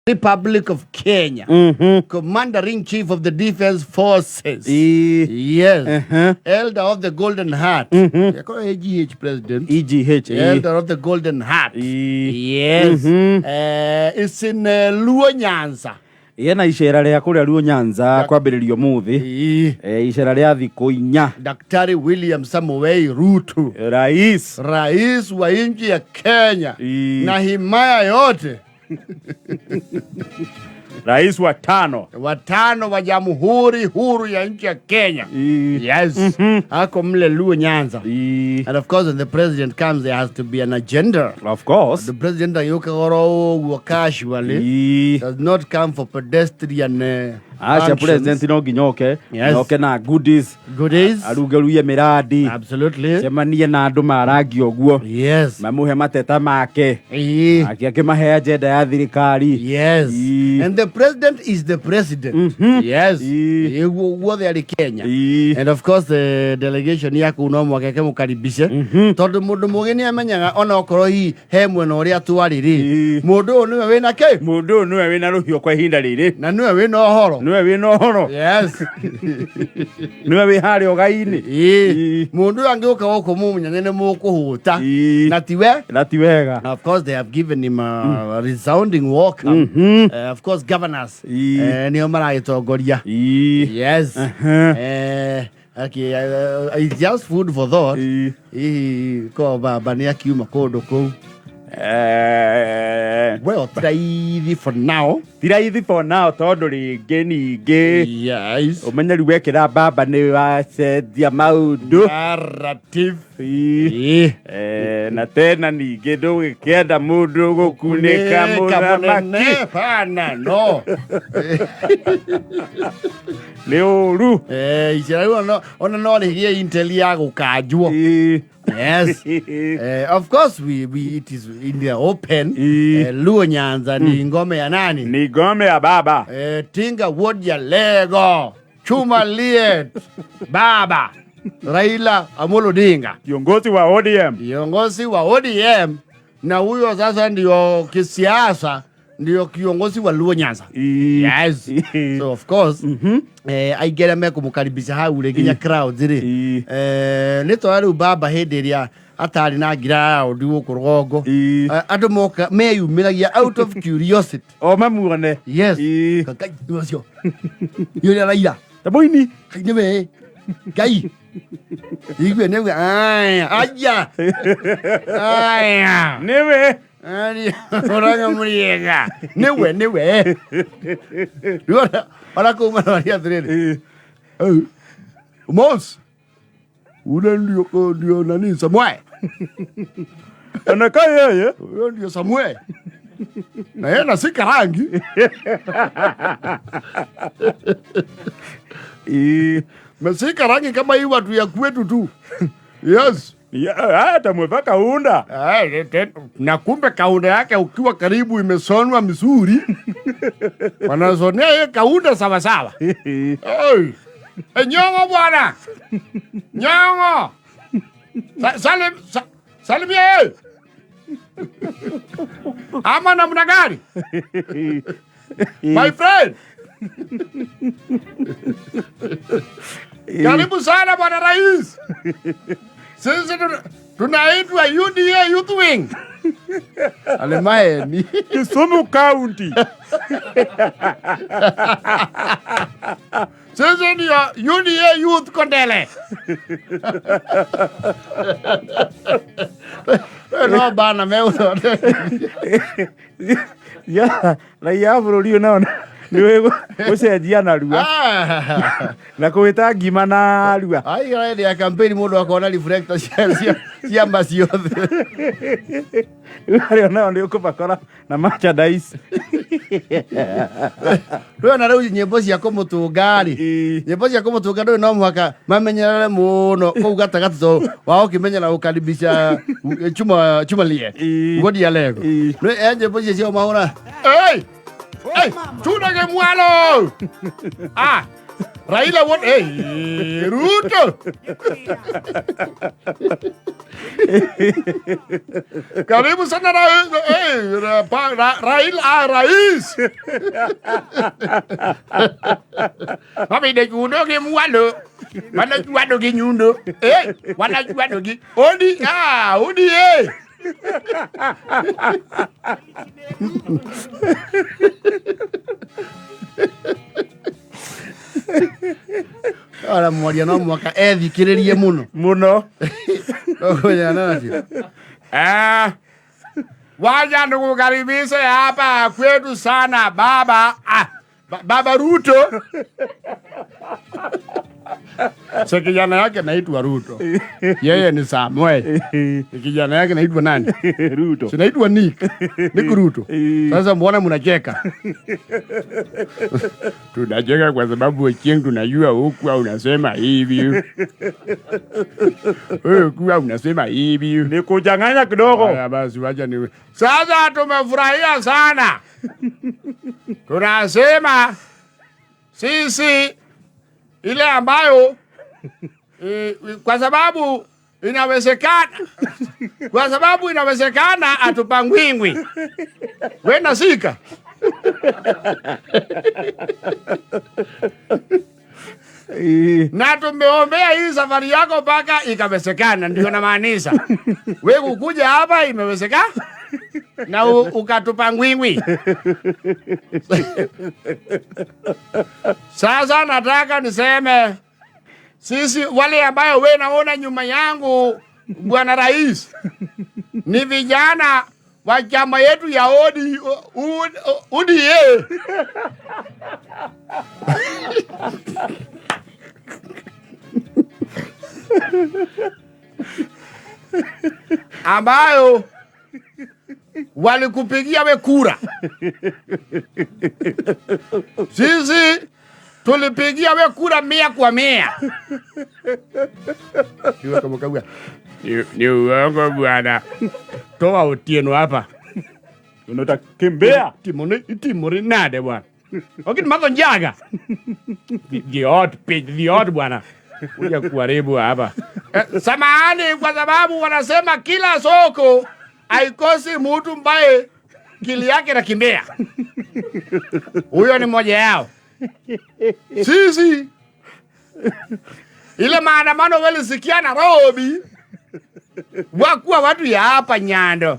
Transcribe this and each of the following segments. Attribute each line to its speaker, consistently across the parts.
Speaker 1: Republic of Kenya. Commander in Chief of the Defense Forces. Yes. Elder of the Golden Heart. Yakorwo AGH president.
Speaker 2: EGH.
Speaker 1: Elder of the Golden Heart. Yes. It's in Luo Nyanza.
Speaker 2: Yena icera rĩa kũrĩa Luo Nyanza kwambĩrĩrio ũmũthĩ. Icera rĩa thikũ 4.
Speaker 1: Daktari William Samoei Ruto.
Speaker 2: Rais.
Speaker 1: Rais wa nchi ya Kenya. Na himaya yote.
Speaker 2: Rais wa tano.
Speaker 1: Watano wa Jamhuri huru ya nchi ya Kenya. Yes. Ako mle Luo Nyanza. And of course, when the president comes, there has to be an agenda.
Speaker 2: Of course.
Speaker 1: The president ayuka oro casually does not come for pedestrian
Speaker 2: Aca
Speaker 1: functions.
Speaker 2: President no nginya oke.
Speaker 1: Yes.
Speaker 2: Oke na goodies.
Speaker 1: Goodies.
Speaker 2: Arugeruie miradi.
Speaker 1: Absolutely.
Speaker 2: Cemanie na andũ marangi ũguo.
Speaker 1: Yes.
Speaker 2: Mamũhe mateta make. Ake akĩmahe agenda ya thirikari.
Speaker 1: Yes. And the president is the president. Yes. Guothe arĩ Kenya. And of course the delegation yaku no mwaka ĩkĩmũkaribishe tondũ mũndũ mũgĩ nĩ amenyaga ona okorwo hihi he mwena ũrĩa twarĩ rĩ, mũndũ ũyũ nĩwe wĩna kĩ.
Speaker 2: Mũndũ ũyũ nĩwe wĩna rũhiũ kwa ihinda rĩrĩ.
Speaker 1: Na nĩwe wĩna ũhoro.
Speaker 2: Nĩwe wĩna ũhoro.
Speaker 1: Yes.
Speaker 2: Nĩwe wĩ harĩa ũgai-inĩ.
Speaker 1: Mũndũ ũyũ angĩũka gũkũ mũmunyane nĩ mũkũhũta. Na tiwe.
Speaker 2: Na ti wega.
Speaker 1: Of course, they have given him a resounding welcome. Of course, governors nĩo maragĩtongoria. Yes. Okay, it's just food for thought. Hihi ko baba nĩ akiuma kũndũ kũu. Well, ti raithi for now.
Speaker 2: Ti raithi for now tondũ rĩngĩ ningĩ ũmenye rĩu wekĩra baba nĩ wacenjia maũndũ.
Speaker 1: Narrative.
Speaker 2: Na tena ningĩ ndũgĩkĩenda mũndũ gũkunĩka mũthamaki.
Speaker 1: Pana no.
Speaker 2: Nĩ ũru.
Speaker 1: Icera rĩu ona no rĩgĩe intel ya gũkanjwo. Yes. Of course we it is in the open. Luo Nyanza ni ngome ya nani?
Speaker 2: Ni ngome ya baba.
Speaker 1: Tinga Wuod Lego Chuma Liet Baba Raila Amolo Odinga.
Speaker 2: Kiongozi wa ODM.
Speaker 1: Kiongozi wa ODM, na huyo sasa ndio kisiasa ndio kiongozi wa Luo Nyanza. Yes. So of course, aingĩra mekũmũkaribisha hau rĩ nginya crowds rĩ. Nĩ twa rĩu baba hĩndĩ ĩrĩa atarĩ na ground gũkũ rũgongo. Andũ moka meyumĩragia out of curiosity.
Speaker 2: O mamuone.
Speaker 1: Yes. Ngai nĩ ũcio. Nĩ ũrĩa Raila.
Speaker 2: Ta mũini.
Speaker 1: Ngai nĩwe. Ngai. Igue nĩwe. Aya. Aya. Aya.
Speaker 2: Nĩwe.
Speaker 1: Ũranga mũriega. Nĩwe nĩwe. Rĩu ona kũu maroria atĩrĩrĩ. Mos. Ule ndio nani Samuel.
Speaker 2: Anakaa yeye.
Speaker 1: Huyo ndio Samuel. Na yeye anasika rangi. Mesika rangi kama hii watu ya kwetu tu. Yes.
Speaker 2: Hata mweva kaunda.
Speaker 1: Na kumbe kaunda yake ukiwa karibu imesonwa mizuri. Wanasonea hiyo kaunda sawa sawa. Hey. Hey, nyongo bwana. Nyongo. Salimia yeye. Ama namna gani? My friend. Karibu sana bwana rais. Sisi tunaitwa UDA Youth Wing. Alemae ni
Speaker 2: Kisumu County.
Speaker 1: Sisi ndio UDA Youth Kondele. No bana meuzo.
Speaker 2: Ya, raia a bũrũri ũyũ nao nĩ gũcenjia narua. Na kũwĩta ngima narua.
Speaker 1: Ai, hĩndĩ ya campaign mũndũ akona reflector cia ma ciothe.
Speaker 2: Rĩu arĩa nao nĩ ũkũmakora na merchandise.
Speaker 1: Rĩu ona rĩu nyĩmbo cia kũmũtũnga rĩ, nyĩmbo cia kũmũtũnga ndũĩ no mũhaka mamenyerere mũno kũu gatagatĩ tondũ wao ũkĩmenyera gũkaribisha chuma lie. Wuod ya Lego. Nĩ nyĩmbo icio cia mahũra. Hey! Hey, tuna ke mwalo. Ah. Raila what? Hey, Ruto. Karibu sana hey, Raila rais. Mami nyundo gi mwalo. Wanachwado gi nyundo. Eh, wanachwado gi Odi, Odi eh. Ora mwaria no mwaka ethikiririe muno
Speaker 2: muno.
Speaker 1: Waja nikukaribishe hapa kwetu sana baba. Baba Ruto. So kijana yake naitwa Ruto. Yeye ni Samuel. Kijana yake naitwa nani?
Speaker 2: Ruto.
Speaker 1: Si naitwa Nick. Nick Ruto. Sasa mbona mnacheka? Tunacheka kwa sababu Ochieng tunajua huku unasema hivi. Wewe kuwa unasema hivi.
Speaker 2: Ni kuchanganya kidogo.
Speaker 1: Haya basi wacha ni. Sasa tumefurahia sana. Tunasema sisi ile ambayo kwa sababu inawezekana, kwa sababu inawezekana atupangwingwi. Wewe nasika. Na tumeombea hii safari yako mpaka ikawezekana, ndio namaanisha. Wewe kukuja hapa imewezekana na ukatupangwingwi. Sasa nataka niseme sisi wale ambayo we naona nyuma yangu Bwana Rais ni vijana wa chama yetu ya ODA. Ambayo walikupigia we kura. Sisi tulipigia we kura 100 kwa 100. Ni uongo bwana. Toa Otieno hapa.
Speaker 2: Unatakimbia.
Speaker 1: Timoni nade bwana. Okini madho njaga. The odd bwana. Kuja kuharibu hapa. Samahani kwa sababu wanasema kila soko haikosi mtu mbaye kili yake nakimbia. Huyo ni mmoja yao. Sisi ile maandamano walisikia Nairobi wakuwa watu ya hapa Nyando.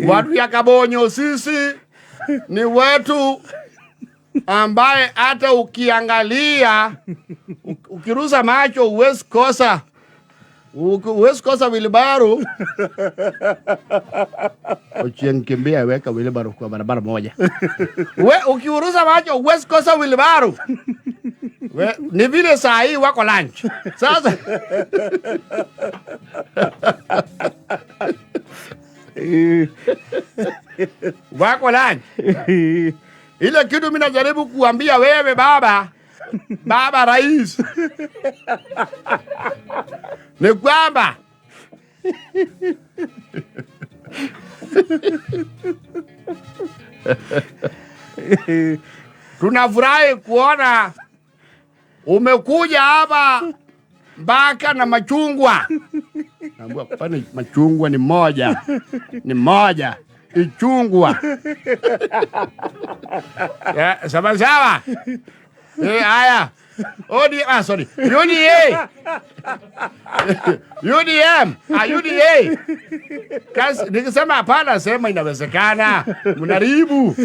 Speaker 1: Watu ya Kabonyo sisi ni watu ambaye hata ukiangalia ukirusa macho huwezi kosa. Huwezi kosa wheelbarrow. Ochieng kimbia weka wheelbarrow kwa barabara moja. We ukiurusa macho huwezi kosa wheelbarrow. We ni vile saa hii wako lunch. Sasa wako lunch. Ile kitu mimi najaribu kuambia wewe baba rais, ni kwamba tunafurahi kuona umekuja hapa mpaka na machungwa. Naambia kwani machungwa ni moja, ni moja ichungwa. Ya, sawa sawa. Haya. Odi, sorry. UDA. UDM. UDA. Kasi nikisema hapana sema inawezekana. Mnaribu.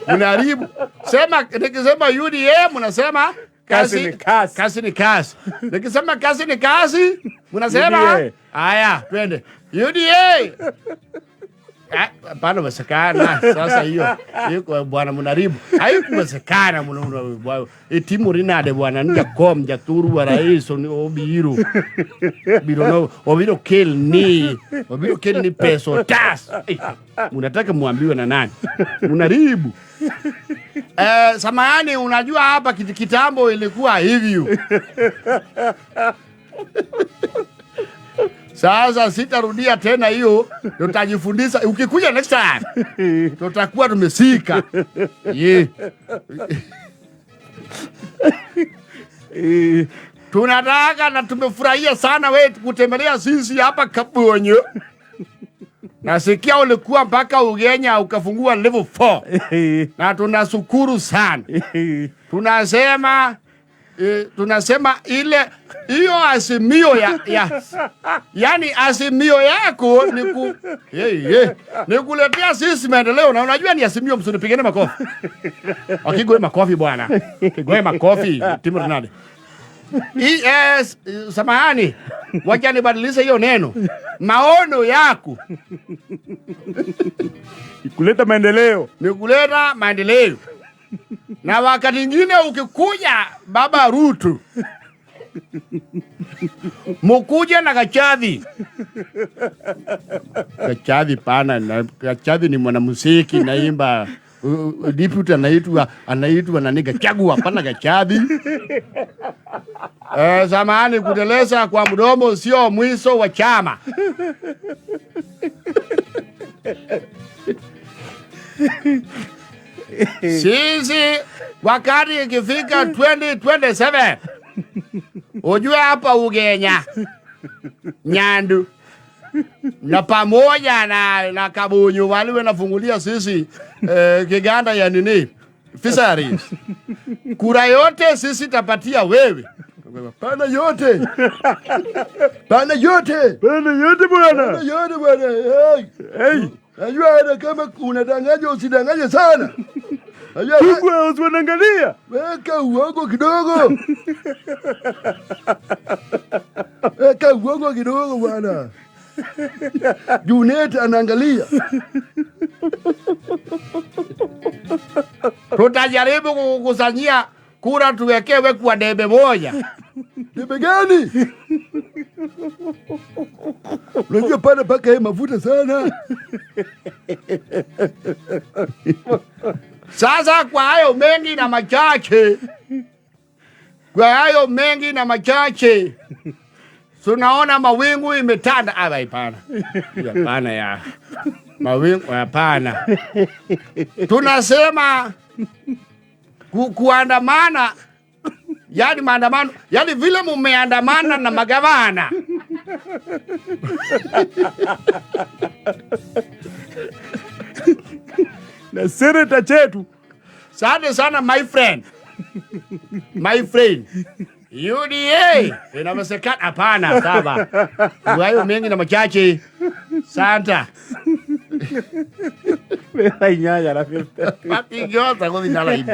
Speaker 1: Mnaribu. Sema nikisema UDA mnasema
Speaker 2: Kasi ni kasi.
Speaker 1: Kasi ni kasi. Nikisema kasi ni kasi, mnasema haya, twende. UDA. Hapana wezekana. Sasa hiyo iko bwana mnaribu. Haikuwezekana mna itimu rinade bwana nja kom ja turu wa rais ni obiro. Biro no obiro kill ni. Obiro kill ni peso tas. Mnataka muambiwe na nani? Mnaribu. Samahani, unajua hapa kitambo ilikuwa hivyo. Sasa sitarudia tena hiyo, tutajifundisha. Ukikuja next time tutakuwa tumesika. Yeah. Tunataka na tumefurahia sana we kutembelea sisi hapa Kabonyo. Nasikia ulikuwa mpaka Ugenya ukafungua level 4. Na tunashukuru sana. Tunasema ile hiyo azimio ya yani azimio yako ni ku hey, hey, ni kuletea sisi maendeleo, na unajua ni azimio. Msinipigane makofi. Akigwe makofi bwana. Kigwe makofi Timothy Nadi. Yes, samahani. Wacha nibadilishe hiyo neno. Maono yako
Speaker 2: kuleta maendeleo,
Speaker 1: ni kuleta maendeleo. Na wakati mwingine ukikuja Baba Ruto, mukuja na Gachadhi. Gachadhi pana na Gachadhi ni mwanamuziki naimba. Deputy anaitwa nani? Gachagua, pana Gachadhi. Zamani kuteleza kwa mdomo sio mwisho wa chama. Sisi wakati ikifika 2027 ujue hapa Ugenya Nyandu na pamoja na Kabunyu wale wanafungulia sisi kiganda ya nini fisheries. Kura yote sisi tapatia wewe. Pana yote. Pana yote.
Speaker 2: Pana yote bwana.
Speaker 1: Pana yote bwana. Hey.
Speaker 2: Hey.
Speaker 1: Najua hata kama unadanganya usidanganye sana. Najua
Speaker 2: Mungu usiangalia.
Speaker 1: Weka uongo kidogo. Weka uongo kidogo bwana. Junet anaangalia. Tutajaribu kukusanyia kura tuwekewe kwa debe moja. Debe gani? Unajua pale paka yeye mafuta sana. Sasa kwa hayo mengi na machache, kwa hayo mengi na machache, tunaona mawingu imetanda. Ah, hapana. Hapana ya. Mawingu hapana. Tunasema kuandamana, yani maandamano, yani vile mumeandamana na magavana.
Speaker 2: Na seneta chetu.
Speaker 1: Asante sana my friend. My friend. UDA inawezekana? Hapana, sawa. Hayo mengi na machache. Santa.
Speaker 2: Inyanya la fiesta.
Speaker 1: Papi, yo tengo dinero ahí.